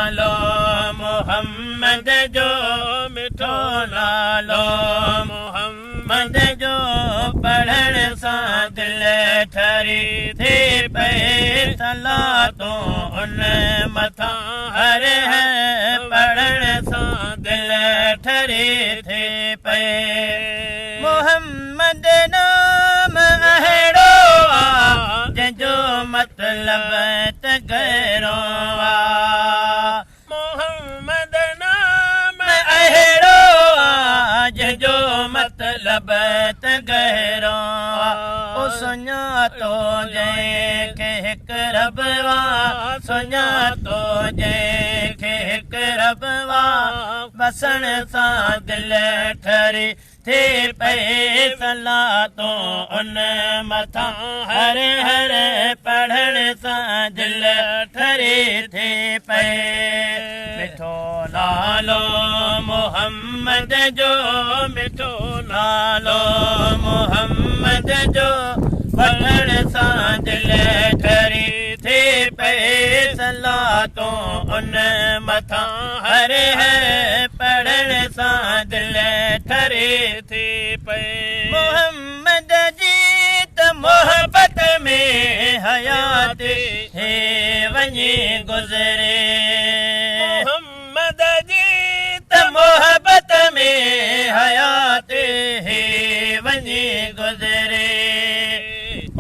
نالو محمد جو، مٺو نالو محمد جو پڙهڻ سان دل ٺري ٿي پئي. صلاتون ان مٿان هر هر پڙهڻ سان دل ٺري ٿي پئي. محمد نام اهڙو آ، جنهن جو مطلب ته گهرو آ. محمد نام اهڙو آ، جنهن جو مطلب ته گهرو آ. او سڃاتو جنهن کي هڪ رب آ، سڃاتو جنهن کي هڪ رب آ، وسڻ سان دل ٺري ٿي پئي. صلاتون ان مٿان هر هر پڙهڻ سان دل ٺري ٿي پئي. مٺو نالو محمد جو، مٺو نالو محمد جو وٺڻ سان دل ٺري ٿي پئي. صلاتون ان مٿان هر هر پڙهڻ سان دل ٺري ٿي پئي. محمد جي ته محبت ۾ حيات هي وڃي گذري. محمد جي ته محبت ۾ حيات هي وڃي گذري.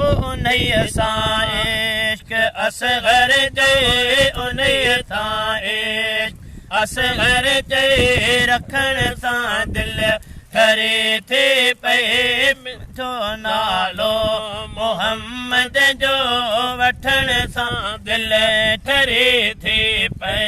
انهيء سان عشق اصغر چئي، انهيء سان عشق اصغر چئي، رکڻ سان دل ٺري ٿي پئي. مٺو نالو محمد جو وٺڻ سان دل ٺري ٿي پئي.